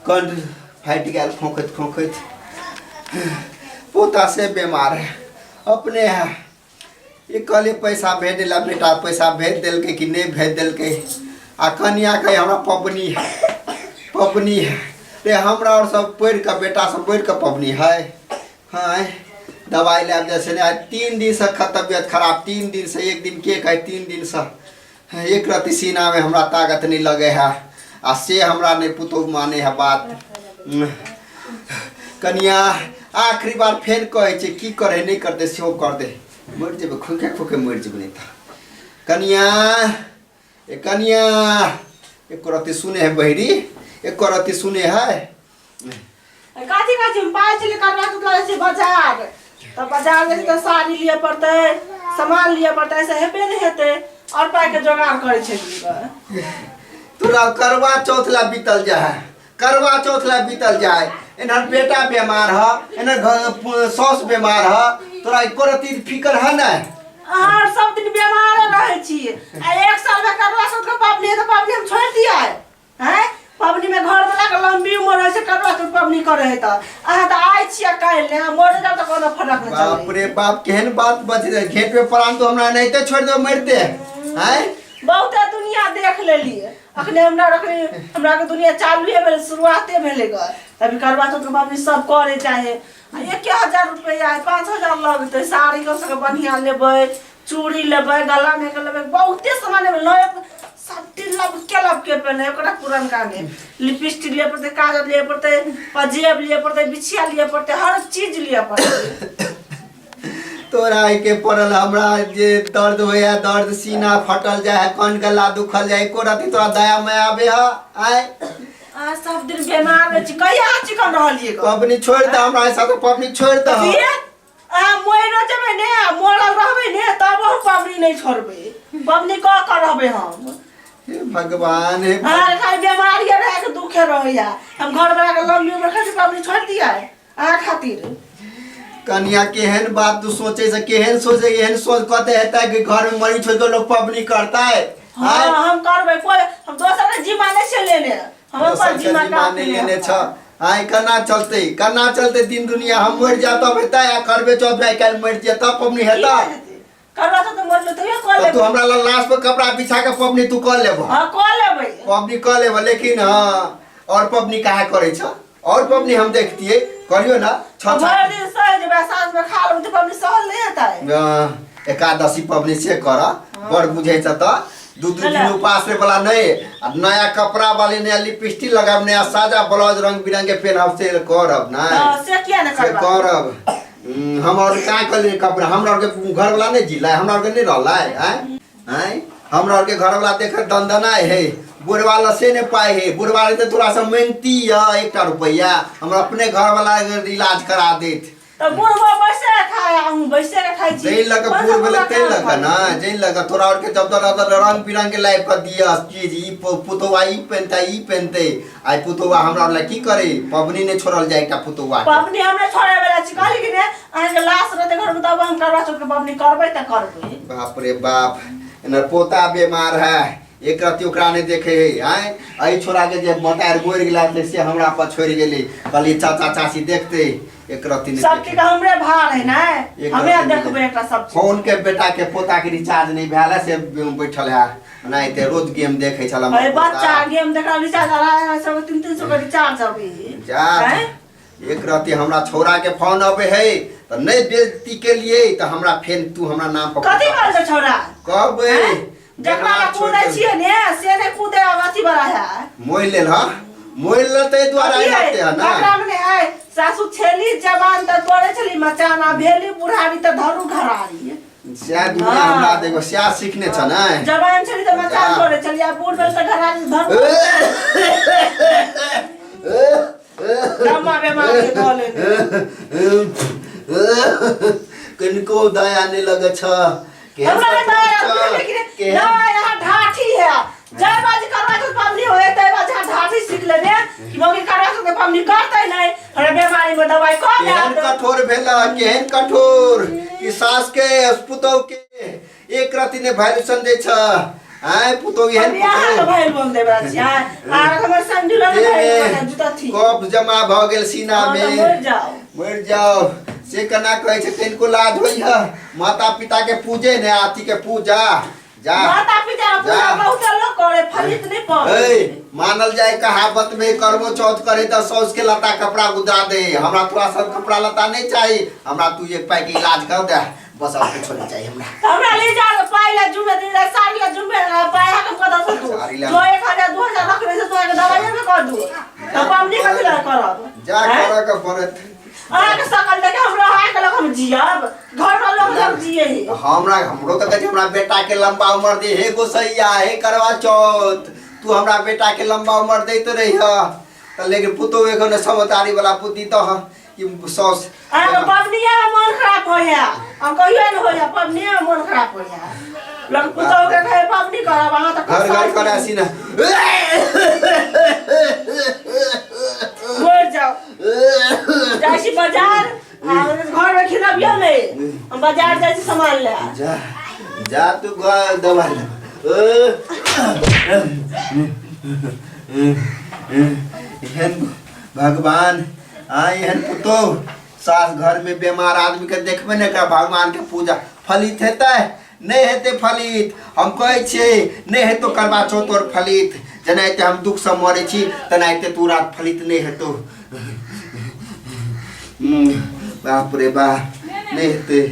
कंठ फाटि गेल खोंखैत खोंखैत। पोता से बीमार है, अपने है। ई कहलियै पैसा भेज ला बेटा, पैसा भेज देलकै कि नहि भेज देलकै? आ कनिया कहे हमरा पबनी है, पबनी है रे। हमरा आओर सब पढ़ि कऽ बेटा सब बढ़ि कऽ पबनी है। हाँ, दवाइ लाबि जाइ छै ने। आइ 3 दिनसँ तबियत खराब, 3 दिनसँ। एक दिन के कहै, 3 दिनसँ एक रति सीनामे हमरा ताकत नहि लगै है आ से हमरा नहि पुतोहु माने है बात। कनिया आखिरी बार फेर कहै छै, की करे नहि करतै सेहो कर दे, मरि जेबै, खोखे खोखे मरि जेबै नहि तऽ। कनिया, ए कनिया, एको रति सुने है बहिरी? एको रति सुने है? कथी कहै छी? पाइ छलै करवा चौथ जाइ छै बाजार, तऽ बाजार जाइ छै तऽ साड़ी लिअ पड़तै, सामान लिअ पड़तै, से हेबे नहि हेतै। आओर पाइके जोगाड़ करै छलियै। तोरा करवा चौथ ला बीतल जा है, करवा चौथ ला बीतल जाए। एनहर बेटा बीमार ह, एनहर सास बीमार ह, तोरा एको रत्ती फिकर है ना? अहाँ सब दिन बेमारे रहै छी आ एक साल में करवा चौथ के पाबनि है तऽ पाबनि हम छोड़ि दियै हैं? पबनी में घर वाला के लंबी उम्र होइ छै, करवा चौथ पबनी करे है तऽ। अहाँ तऽ आइ छियै काल्हि ने मरि जाब तऽ कोनो फरक नहि बाप चलै। रे बाप, केहन बात बज रहे। घेट में प्राण तो हमरा नहीं छोड़ दो मरते हैं। बहुते दुनिया देख लेलियै अखने। हमरा अखने हमरा के दुनिया चालुए भेलै, शुरुआते भेलै ग। अभी करवा चौथ के पबनी सब करे चाहे आ 1000 रुपैआ है, 5000 लगतै। साड़ी कम से कम बढ़िया लेबै, चूड़ी लेबै, गला में के लेबै, बहुते सामान लेबै। नया सब चीज लबके लबके पेन्हे, ओकरा पुरनका ने। लिपस्टिक लिए पड़तै, काजर लिए पड़तै, पजेब लिए पड़तै, बिछिया लिए पड़तै, हर चीज लिए पड़तै। तोरा के पड़ल हमरा जे दर्द होया, दर्द सीना फटल जाए है, कन गला दुखल जाए, एको रति तोरा दया माया आबे है आय? अहाँ सब दिन बेमार रहै छी, कहिया अहाँ चिकन रहलियै ग? पबनी छोड़ दे हमरा ऐसा तो, पबनी छोड़ दे। कथिए? अहाँ मरियो जेबै ने आ मरल रहबै ने तब हम पबनी नहि छोड़बै। पबनी कऽ कऽ रहबै हम। हे भगवान, हे अहाँके खाली बेमारिए रहै के दुखे रहैया। हम घर वाला के लंबी उम्र खातिर पबनी छोड़ि दियै अहाँ खातिर? कनिया, केहन बात तू सोचे से, केहन सोचे, एहन सोच कते हेतै कि घर में मरी छोड़ के लोग पबनी करता है? हाँ, हम करबै। कोई हम दोसर के जिम्मा नहि छै लेने, हम दोसर अपन के जिम्मा जिम्मा काफी नहीं लेने छ। आइ केना चलते, केना चलते दिन दुनिया? हम मरि जायब तब हेतै आ करबे चौथ में आइ काल्हि मरि जायब तब पबनी हेतै? करबा तऽ मरलो तैयो कऽ तब तू लेबै। हमरा ला लाश पर कपड़ा बिछा के पबनी तू कऽ लेबह? हाँ, कऽ लेबै। पबनी कऽ लेबह, लेकिन हाँ, और पबनी काहे करै छ? और पबनी हम देखतियै, करियो ना छ। भरि दिन सहि जेबै, साँझ में खा लेबै तऽ पबनी सहल नहि हेतै? एकादशी पबनी से कर, बड़ बुझै छ तऽ दू दू दिन उपास रे वाला नहीं आ नया कपड़ा वाली, नया लिपस्टिक लगाब, नया साजा ब्लाउज रंग बिरंग के पहनाब से करब नहीं? हाँ, से किया ने से करबै? करब। हम और का कहलियै कपड़ा हमरा और के घर वाला नहीं जिला, हमरा और के नहीं रहला है। आँय आँय, हमरा और के घर वाला देख दंदना है, बुढ़वा लसे ने पाए है। बुढ़वा रहते तोरा से मांगती है एकटा रुपैया? हमरा अपने घर वाला इलाज करा देत। तऽ बुढ़बो बैसे के खाय, अहूँ बैसे के खाइ छी। जै लऽ कऽ कोन बूढ़ सा भेलै बुढ़ा तै लऽ कऽ काम ने, जै लऽ कऽ तोरा आरके जब तक रंग बिरंग के लाबि कऽ दिअ चीज, ई पुतौआ ई पेनतै, ई पेनतै। आइ पुतौआ हमरा लए की करे? पबनी नहि छोड़ल जाय एकटा पुतौआ के। पबनी हमरे छोड़े वाला छी? कहली कि ने अहाँके लाश रहतै घरमे तब हम करवा चौथ के पबनी करबै तऽ करबै। बाप रे बाप, एनहर पोता बीमार है, एक रत्ती ओकरा नहि देखे है। आँय, एहि छोड़ा के जे मतार मरि गेला से हमरा पर छोड़ि गेलै। कहली चाचा चाची देखते, एक रत्ती नहि सब देखे। चीज हमरे भार है ने, एक हमे रत्ती नहि देखबै देखे। एकटा सब चीज। फोन के बेटा के पोता के रिचार्ज नहीं भेल है से बैठल है, नहीं ते रोज गेम देखे छल हमर अरे पोता। बच्चा गेम देखा रिचार्ज 250 300 के रिचार्ज अभी जा। हैं? एक रत्ती हमरा छौड़ा के फोन अबे है तऽ नहि बेइज्जती के लिए तऽ हमरा फेर तू हमरा नाम पर कथी कहल छौड़ा? कहबै। हैं? जकरा लए कूदै छियै ने से नहि कूदे, आब अथी बला है। मोहि लेल, हँ, मोहि लेल ताहि दुआरे कथी है? रहते है ना। तकरा मे है सासु छेली जवान तऽ तोड़े छली मचान, आ भेली बुढ़ारी तऽ धरू घरारी। सएह दुनिया। हाँ। हमरा देखो सएह सीखने छ ने। जवान छली तऽ मचान जा। तोड़े छली, आ बूढ़ भेल तऽ घरारी धरू। लम्बा बेमारी के धऽ लेने। किनको दया नहि लगै छ। केहन हमरा नहि दया कठोर लगै, छ, लेकिन केहन नहि यहाँ ढाठी है। जय बाजी करवा चौथ पबनी होए तय बाजी यहाँ ढाठी सीख लेने कि मम्मी करवा चौथ के पबनी करतै नहि, हमरा बीमारी में दवाई कऽ केहन देत। कठोर भेल, केहन कठोर कि सास के पुतोह के एक रति ने वैल्यूशन दै छ आय पुतोह एहन अभी अहाँ के पुतोह भाई बोल देबा छी अहाँ हमर संजुल के भाई बोल जुता थी कफ जमा भऽ गेल सीना हाँ, तऽ में मरि जाओ मरि जाओ से केना कहै छै तनिको लाज होइ है माता पिता के पूजे ने आथी के पूजा जा माता पिता के पूजा जा। बहुत लोग करे फलित नहीं पावे ए मानल जाए कहावत में कर्मो चौथ करे तो सौस के लता कपड़ा गुदा दे हमरा तोरा सब कपड़ा लता नहीं चाहिए हमरा तू एक पाई के इलाज कर दे बस और कुछ नहीं चाहिए हमरा त हमरा ले जा पाई ला जुमे दे ला साड़ी ला जुमे ला पाई हम कदा से तू साड़ी ला। जो 1000 2000 रख ले से तो के दवाई में कर दू त पावनी कथी ला करब जा हैं? कर के पड़त अहाँ के सकल देखे हमरा अहाँ के लोग हम जियब घर में लोग हम जिए हमरा हमरो तो कहै छै हमरा बेटा के लंबा उम्र दे हे गोसैया हे करवा चौथ तू हमरा बेटा के लंबा उम्र दैत रही तऽ लेकिन पुतोह एखन समझदारी वाला बुद्धि तऽ ह कि साउस अहाँके पबनिए में मन खराब हो है हम कहियो नहि होइए पबनिए में मन खराब हो है लोग पुतोह के कहे पबनी करब अहाँ तऽ घर घर करे हसी ना मरि जाउ जाइ छी बाजार आ घर में खिलबियौ नहि हम बाजार जाइ छी सामान ले जा जा तू घर दवा ले एहन भगवान आ एहन पुतोह सास घर में बीमार आदमी के देखबे नहि कर भगवान के पूजा फलित हेतै नहि हेतै फलित हम कहै छियै नहि हेतौ करवा चौथ तोर फलित जेनाहिते हम दुखसँ मरै छी तेनाहिते तोरा फलित नहि हेतौ बाप रे बाप नहि हेतै।